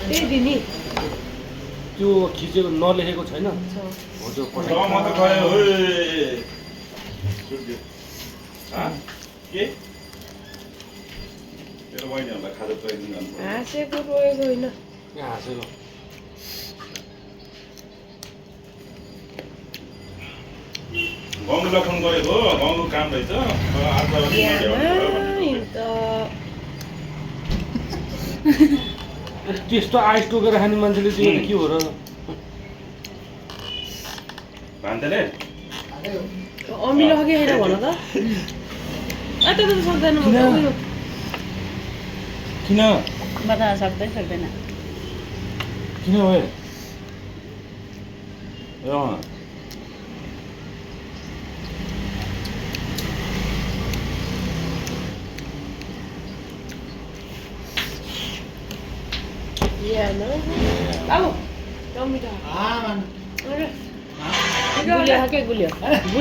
त्यही दिनी त्यो खिचेको नलेखेको छैन हजुर म त गयो ओए के तेरो बहिनीहरूलाई खाजा पुऱ्याइदिनु जानु हाँसेको रोएको होइन यहाँ हाँसेको गङ्गुलाई फोन गरेको गङ्गु काम रहेछ आज त्यस्तो आइस टोकेर खाने मान्छेले त्यो के हो र भान्तेले अमिलो हो कि होइन भन त त्यो त सक्दैन म त उयो किन बता सक्दैन किन भयो अब टमिटर गुलियो के गुलियो